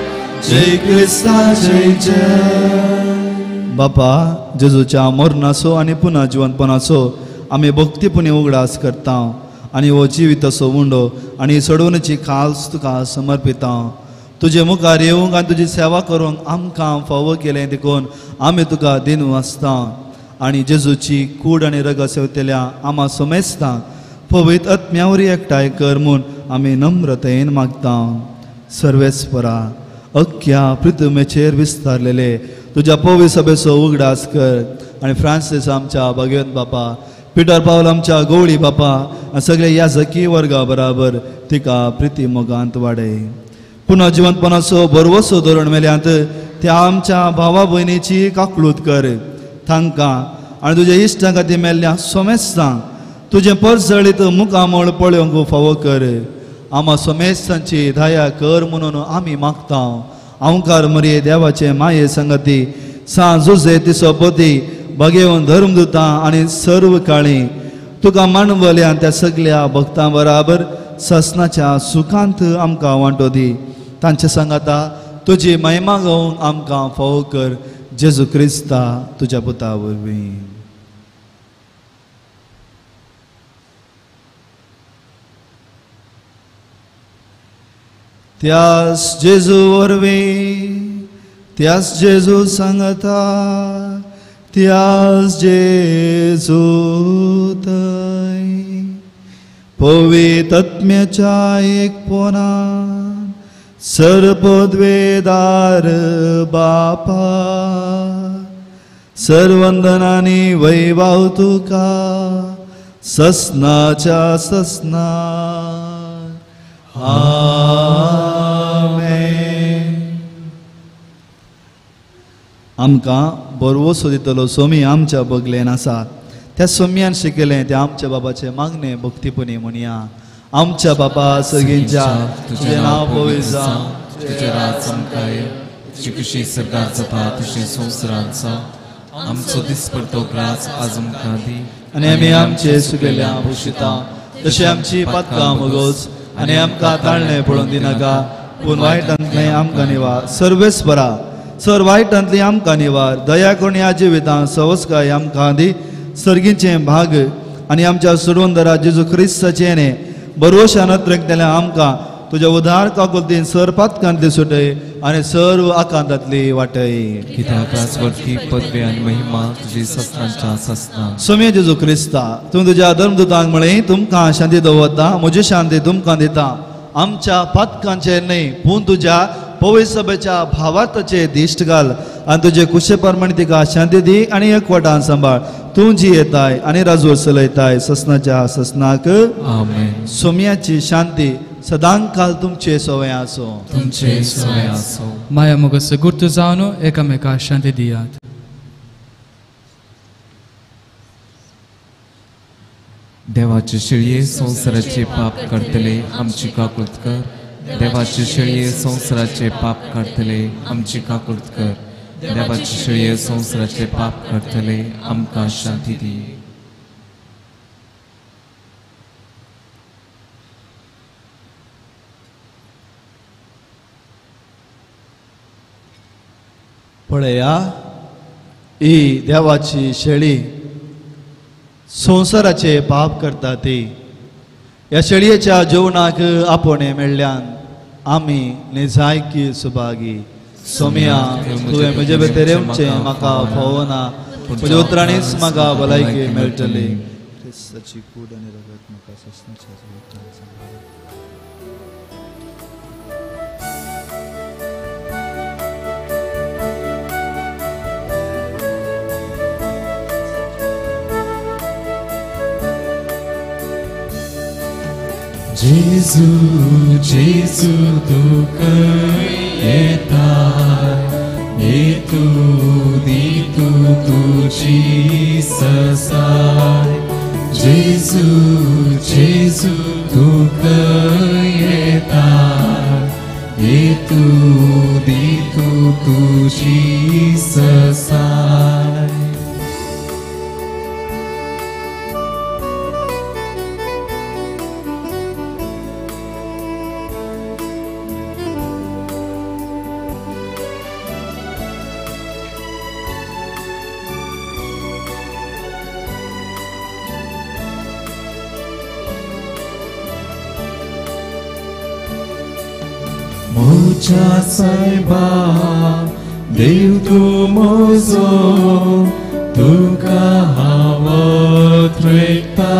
जय क्रिस्ता जय जय. बापा, जेजूच्या मरणाचो आनी पुनः जिवनपणाचो आमी भक्तीपणी उगडास करता आनी हो जिविताचो उंडो आनी सोडवणेची खास तुका समर्पिता. तुजे मुखार येवंक आनी तुजी सेवा करूंक आमकां फावो केलें देखून आमी तुका दिन वाचता. आनी जेजूची कूड आनी रगत सेवतल्या आमा समेस्ता पवित्र आत्म्यावरी एकठांय कर म्हूण आमी नम्रतेन मागता. सर्वेस्परा अख्ख्या पृथ्वीचेर विस्तारलेले तुज्या पवित्र सभेचो उगडास कर आनी फ्रांसीस आमच्या भगवंत बापा, पिटर पावल आमच्या गवळी बापा आनी सगळे ह्या जकी वर्गा बराबर तिका प्रिती मोगांत वाडय. पुनः जिवंतपणाचो बरवसो धोरण मेल्यांत त्या आमच्या भावा भयणीची काकलूत कर. तांकां आनी तुज्या इश्टां खातीर मेल्ल्या सोमेस्तांक तुजें परजळीत मुखामळ पळोवंक फावो कर. आमा सोमेस्तांची दया कर म्हणून आमी मागता. आंवकार मरये देवाचे माये संगती सा जुजे तिसो पती बगेवन धर्मदुतां आनी सर्व काळी तुका मानवल्या त्या सगल्या भक्तां बराबर ससनाच्या सुखांत आमकां वांटो दी. तांचे सांगाता तुजी महिमा गावंक आमकां फावो कर. जेजू क्रिस्ता तुज्या पुता वरवीं. त्यास जेजू वरवीं, त्यास जेजू सांगता, त्यास जेजू थंय पवित्र आत्म्याच्या एकपणान सर्वपदवेदार बापा सर्वंदनानी वैभाव तुका ससनाच्या ससना. आमेन. आमकां बरवसो दितलो सोमी आमच्या बगलेन आसा. त्या सोम्यान शिकयलें त्या आमच्या बाबाचें मागणें भक्तीपणी म्हणया. आमच्या बाबा सगळींच्या तुजें नांव पवित्र जावं, तुजें राज आमकां येवं, तुजी खुशी सर्गात जाता तशी संवसारांत जावं. आमचो दिसपडतो ग्रास आज आमकां दी आनी आमी आमचे सुकेल्या भुशिता तशें आमची पातकां मगोज आनी आमकां ताळणें पळोवन दिनाका, पूण वायटांतलें आमकां निवार. सर्वेस्परा सर वायटांतली आमकां निवार. दया करून ह्या जिवितांत सवस्काय आमकां दी. सर्गीचें भाग आनी आमच्या सुडवंदरा जेजू क्रिस्ताचें न्ही बरोवशान अत्रकतल्या आमकां तुज्या उदार काकुलतीन सर पातकांतली सुटय आनी सर्व आकांतांतली वाटय. कित्याक वरती पदवी आनी महिमा तुजी ससनाच्या ससना. सोम्या जेजू क्रिस्ता तूं तुज्या धर्मदूतांक म्हळें तुमकां शांती दवरता, म्हजी शांती तुमकां दिता. आमच्या पातकांचेर न्हय पूण तुज्या पवित्र सभेच्या भावार्थाचेर दिश्ट घाल आनी तुजे कुशे प्रमाणे तिका शांती दी आनी एकवटान सांबाळ. तूं जी येताय आनी राजू चलयताय ससनाच्या ससनाक. आमेन. सोम्याची शांती सदांकाल तुमचे सवय आसो. तुमचे सवय आसो. माया मोगाचो गुर्त जावन एकामेका शांती दियात. देवाचे शेळये संवसाराचे पाप काडटले आमची काकूत कर. देवाचे शेळये संवसाराचे पाप काडटले आमची काकूत कर. देवाचे शेळये संवसाराचे पाप काडटले आमकां शांती दी. पळया ही देवाची शेळी संवसाराचे पाप करता ती. ह्या शेळयेच्या जेवणाक आपोवणें मेळ्ळ्यान आमी निजायकी सुभागी. सोम्या तुवें म्हजे भितर येवचें म्हाका फावना, म्हज्या उतरांनीच म्हाका भलायकी मेळटली. क्रिस्ताची कूड आनी रगत म्हाका ससनाच्या. जेजू जेजू तुका येताय, येतू दितू तुजी ससाय. जेजू जेजू तुका येताय, येतू दितू तुजी ससाय. म्हज्या सायबा देव तूं म्हजो, तुका हांव थ्रेता.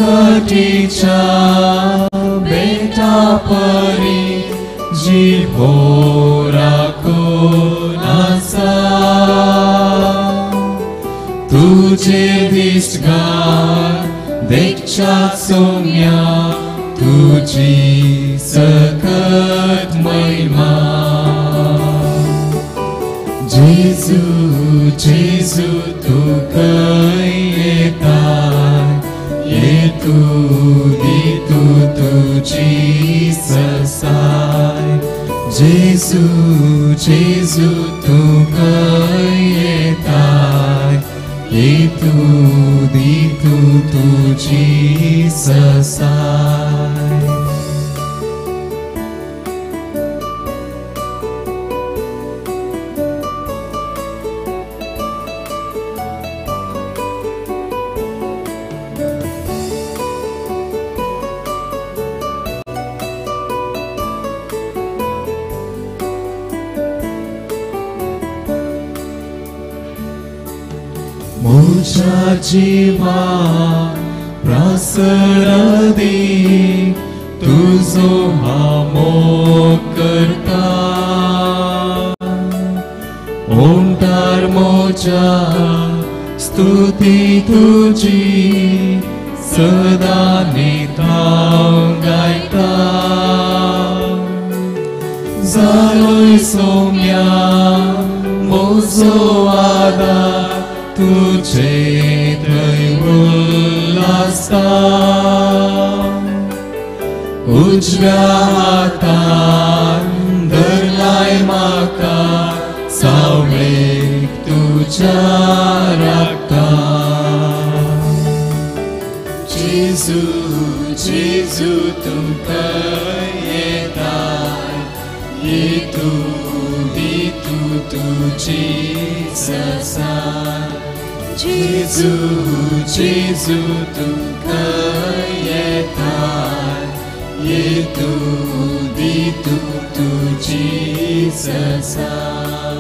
दर्दीच्या बेटा परी जिभो राखून आसा तुझे दिसगार देखच्या सोम्या तुझी सकत महिमा जेजू जेजू तू खंय येताय ये तू दी तू तुझी ससाय जेजू जेजू तू खंय येताय ये तू दी तू तुझी ससाय म्हज्या जिवा प्रासरदी तुजो हांव मोग करता ओंठार म्हज्या स्तुती तुजी सदां नितां गायता जालोय सोम्या म्हजो आदार तुझे थंय उल्लासता उजव्या हातान धरलाय म्हाका सावळेक तुज्या राखता जेजू जेजू तूं खंय येताय ये तूं दी तूं तुजी ससाय जेजू जेजू तूं खंय येताय ये तूं दी तूं तुजी ससाय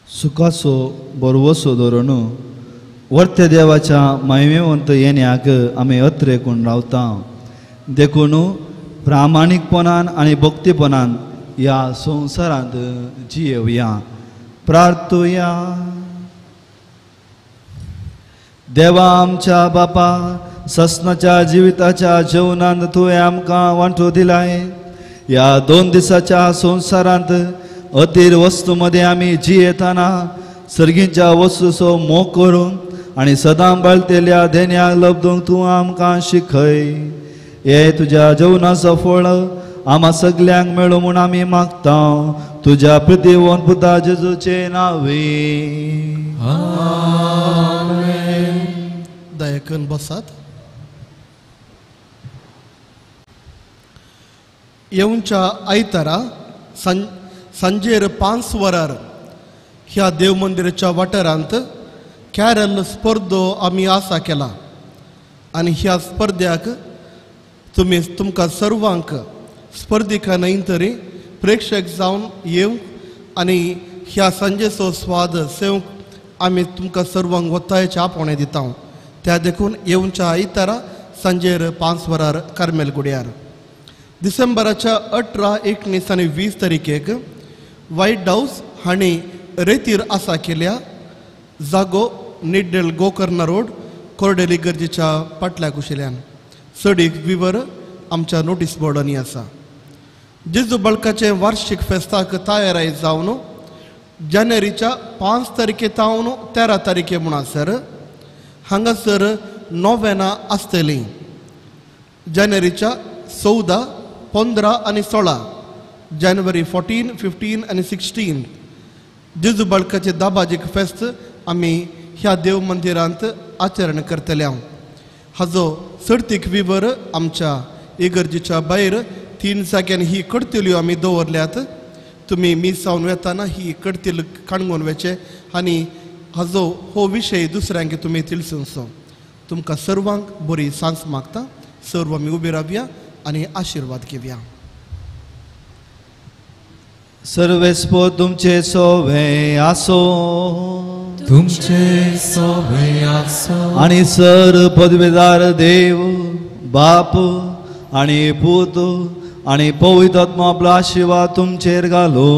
सुखाचो बरवसो धरून वर्त्या देवाच्या महिमेवंत येण्याक आमी अत्रेकून रावता देखून प्रामाणीकपणान आनी भक्तीपणान ह्या संवसारांत जियेवया. प्रार्थुया. देवा आमच्या बापा, ससनाच्या जिविताच्या जेवणांत तुवें आमकां वांटो दिलाय. ह्या 2 दिसाच्या संवसारांत अतीर वस्तू मदें आमी जियेतना सर्गीच्या वस्तूचो मोग करूंक आनी सदां बाळतेल्या देण्याक लब्दूंक तूं आमकां शिकय. हे तुज्या जेवणाचो फळ आमा सगल्यांक मेळूं म्हूण आमी मागता तुज्या प्रितीवंत पुता जेजूचे नांवे. आमेन. दयाकन बसात. येवच्या आयतारा सांजेर 5 वरार ह्या देवमंदिराच्या वाठारांत कॅरल स्पर्धो आमी आसा केला आनी ह्या स्पर्ध्याक तुमी तुमकां सर्वांक स्पर्धिका न्हय तरी प्रेक्षक जावन येवंक आनी ह्या सांजेचो स्वाद सेवंक आमी तुमकां सर्वांक वतायेचे आपोवणें दिता. त्या देखून येवच्या आयतारा सांजेर 5 वरार कार्मेल गुड्यार. डिसेंबराच्या 18, 19 आनी 20 तारखेक व्हायट हाऊस हांणी रेतीर आसा केल्या. जागो निड्डेल गोकर्ण रोड, कोरडेली गरजेच्या पाटल्या कुशिल्यान. चडीक विवर आमच्या नोटीस बोर्डांनी आसा. जेजू बळकाचे वार्षिक फेस्ताक तयाराय जावन जानेवारीच्या 5 तारखे तावन 13 तारखे म्हणसर हांगासर नोवेनां आसतलीं. जानेवारीच्या 14, 15 आनी 16, जानेवारी 14, 15 आनी 16 जेजू बाळकाचे दाबाजीक फेस्त आमी ह्या देव मंदिरांत आचरण करतले. हाजो चडतीक विवर आमच्या इगर्जेच्या भायर 3 जाग्यांनी ही कडतेल्यो आमी दवरल्यात. तुमी मिसावन वेताना ही कडतील काणगोन वेचे आनी हाजो हो विशय दुसऱ्यांक तुमी तिळसो. तुमकां सर्वांक बरी सांस मागता. सर्व आमी उबी रावया आनी आशिर्वाद घेवया. सर्वेस्पो तुमचे सोवे आसो, तुमचे सोवे आसो, आनी सर पदवेदार देव बाप आनी पूत आनी पवित्र आत्मा आपलो आशिर्वाद तुमचेर घालो.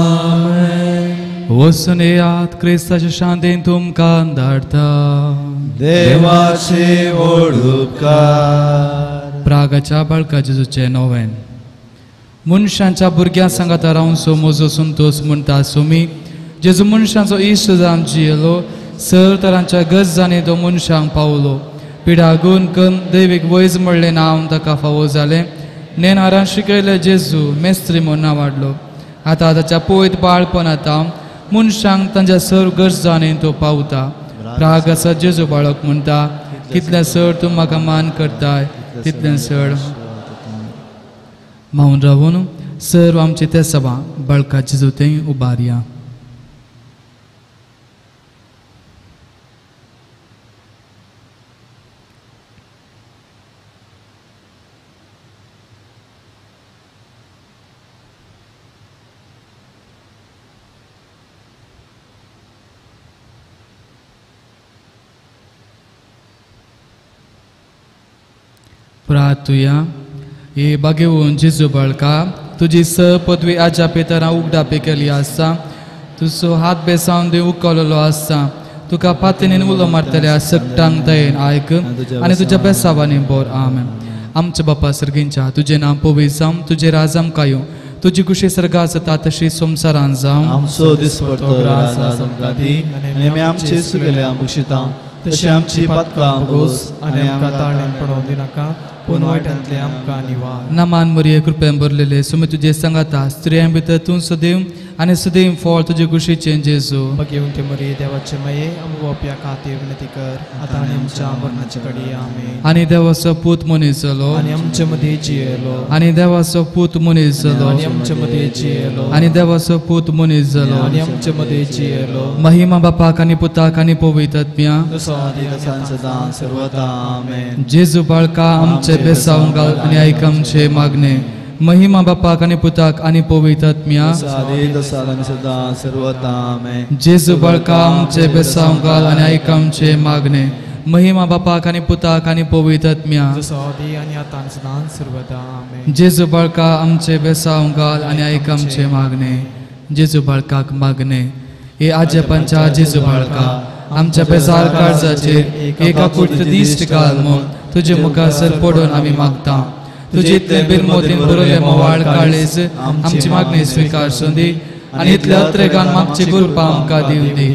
आमेन. वचून येयात, क्रिस्ताच्या शांतीन तुमकां धाडटा. देवाचे व्हड उपकार. प्रागाच्या बाळका जेजूचें नोवेन. मनशांच्या भुरग्यां सांगाता रावचो म्हजो संतोश म्हणटा सुमी. जेजू मनशांचो इश्ट जावन जियेलो, सर तरांच्या गरजांनी तो मनशांक पावलो. पिडा गुण कन दैवीक वैज म्हणलें नांव ताका फावो जालें. नेनारान शिकयलें जेजू मेस्त्री म्हूण नांव वाडलो. आतां ताच्या पयत बाळपण आतां मनशांक तांच्या सर गरजांनी तो पावता. राग आसा जेजू बाळक म्हणटा, कितलें सर तूं म्हाका मान करताय तितलें सर मावन रावून सर्व आमचे ते सभा बाळका जेजू तें उबारया. प्रार्थुया. हे बागेवन जेजू बाळका, तुजी स पदवी आज्या पेतरां उगडापे केली आसा. तुजो हात बेसावन देव उखललो आसा. तुका पातीन उलो मारतल्या सगटांक दयेन आयक आनी तुज्या बेसावांनी बोर. आमेन. आमच्या बापा सर्गींच्या, तुजें नांव पवित्र जावं, तुजें राज आमकां येवं, तुजी खुशी सर्गांत जाता तशी संवसारांत जावं. आमचो दिसपडतो राज आमकां दी आनी आमी आमचे सुगेल्या बक्षिता तशें आमची पातकां भोगोस आनी आमकां ताळेन पडोवंक दिनाका, पूण वायटांतलें आमकां निवार. नामान मरिये, कृपेन भरलेले, सुमी तुजे सांगाता, स्त्रियां भितर तूं सदैव आनी सदैव फळ तुजे कुशीचें जेजू. भगवंती मरिये, देवाचे माये, आमकां पापया खातीर विनंती कर, आतां आनी आमच्या मरणाचे घडये. आमेन. आनी देवाचो पूत मनीस जालो, आनी आमचे मदीं जियेलो, आनी देवाचो पूत मनीस जालो, आनी आमचे मदीं जियेलो, आनी देवाचो पूत मनीस जालो, आनी आमचे मदीं जियेलो. महिमा बापाक आनी पुताक आनी पवित्र आत्म्याक, सदां सर्वदा. आमेन. जेजू बाळका आमचे बेसावंक घाल आनी आयक आमचे मागणे. महिमा बापाक आनी पुताक आनी पवित्र आत्म्याक, सदां सर्वदा. आमेन. जेजू बाळका आमचे बेसावंक घाल आनी आयक आमचे मागणे. महिमा बापाक आनी पुताक आनी पवित्र आत्म्याक, जेजू बाळका आमचे बेसावंक घाल आनी आयक आमचे मागणे. जेजू बाळकाक मागणे. हे आजेपांच्या जेजू बाळका, आमच्या बेजार काळजाचेर एका कुर्त दिश्ट घाल म्हूण तुजे मुखार सर पडून आमी मागता. तुजे इतले बिरमोदीन बरयल्ले मोवाळ काळीज आमची मागणी स्विकार दी आनी इतल्या अत्रेगान मागची कृपा आमकां दिवं दी.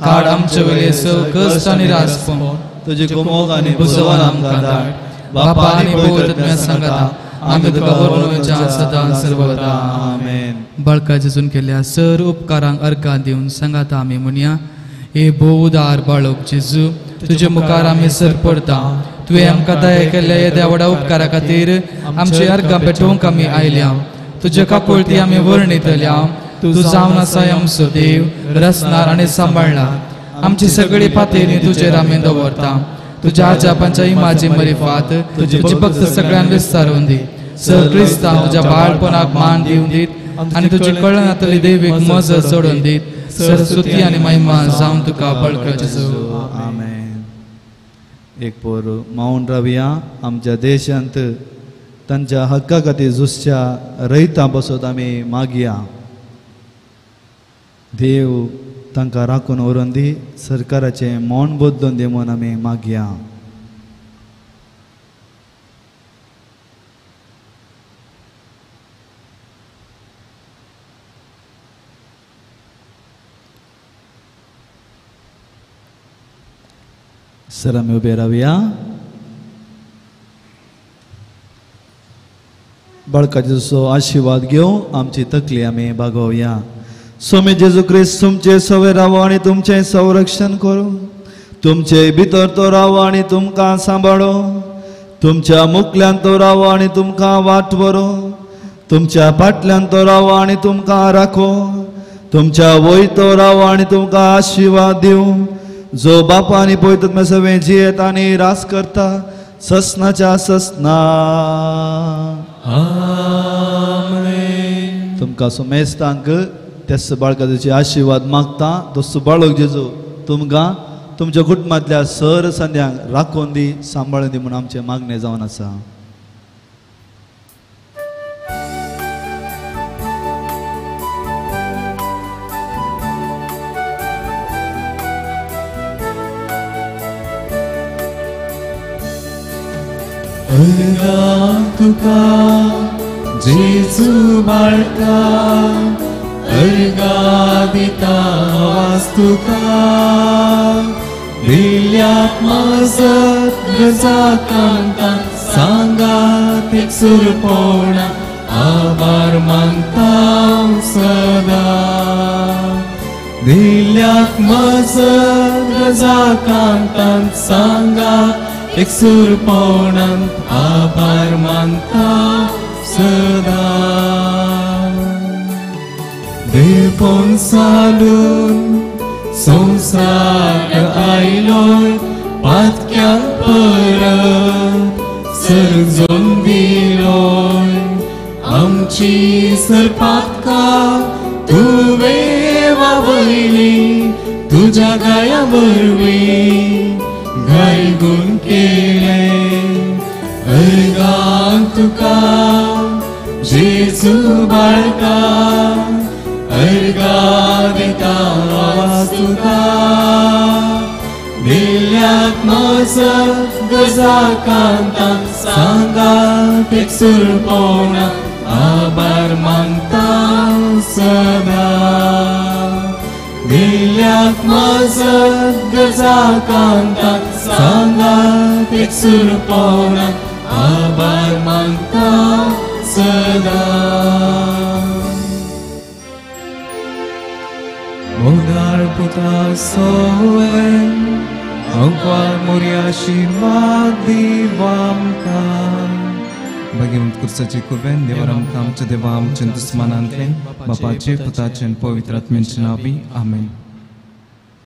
काड आमचे वयले स कश्ट आनी रासपण तुजे मोग आनी बुजवान आमकां धाड. बापा आनी पवित्र आत्म्या सांगाता आमी तुका वर्णुच्या सदां सर्वदा. आमेन. बाळका जेजून केल्या सर उपकारांक अर्घां दिवन सांगाता आमी म्हणया. हे भोव उदार बाळक जेजू, तुजे मुखार आमी सर पडता. तुवें आमकां दया केल्ल्या येद्या व्हडा उपकारा खातीर आमची अर्घां पेटोवंक आमी आयल्या. तुजे काकुळटी आमी वर्णितल्या. तूं जावन आसा आमचो देव, रचणार आनी सांबाळणार. आमची सगळी पातयेनी तुजेर आमी दवरता. तुज्या आजापांच्या इमाजी मरिफात तुजी भक्त सगळ्यान विस्तारून दी. सर क्रिस्तांव तुज्या बाळपणाक मान दिवन दीत आनी तुजी कळनातली देवीक मजत चडोवन दीत. सरस्वती आनी महिमा जावन तुका बळकट जेजू. आमेन. एक पोर मावन रावया. आमच्या देशांत तांच्या हक्का खातीर झुजच्या रयतां बसत आमी मागया. देव तांकां राखून व्हरून दी, सरकाराचें मौन बदलून दी म्हूण आमी मागया. सर आमी उबे रावया. बाळका जेजूचो आशिर्वाद घेवन आमची तकली आमी बागोवया. स्वामी जेजू क्रिस्त तुमचे सवे रावो आनी तुमचें संरक्षण करूं. तुमचे भितर तो रावो आनी तुमकां सांबाळो. तुमच्या मुखल्यान तो रावो आनी तुमकां वाट व्हरू. तुमच्या फाटल्यान तो रावो आनी तुमकां राखो. तुमच्या वयर तो रावो आनी तुमकां आशिर्वाद दिवं. जो बापा आनी पवित्र सगळें जियेत आनी रास करता ससनाच्या ससना. आमेन. तुमकां सुमेस्तांक त्याच बाळकाचे आशिर्वाद मागता. तसो बाळक जेजू तुमकां तुमच्या कुटुंबांतल्या सर संद्यांक राखून दी सांबाळून दी म्हूण आमचें मागणें जावन आसा. अर्गां तुका जेजू बाळका, अर्गां दिता आवाज तुका. दिल्याक मजत गजाकांता सांगात एक सुरपोणा आभार मानता सदा. दिल्याक मजत गजाकांता सांगात एक सुरपोणांत आभार मानता सदा. देवपण सालून संवसार आयलोय पातक्यांक परत सर्जून दिलोय. आमची सरपातकां तुवें वावयली तुज्या गाया वरवीं गायगून केले. अर्गां तुका जेजू बाळका, अर्गां दिता आवाज तुका. दिल्याक मजत गजाकांता सांगात एक सुरपोणा आभार मानता सदा. दिल्याक मजत गजाकांता सांगात एक सुरपोणा आभार मानता सदा. मोगाळ पुता सोवें अंकवार मोरी आशिर्वाद दिव आमकां. भगवंत कुर्साची कुरवेन देवार आमकां आमच्या देवा आमच्या दुस्मानांतल्यान बापाचे पुताचे पवित्र आत्म्याचे नांवी आमेन.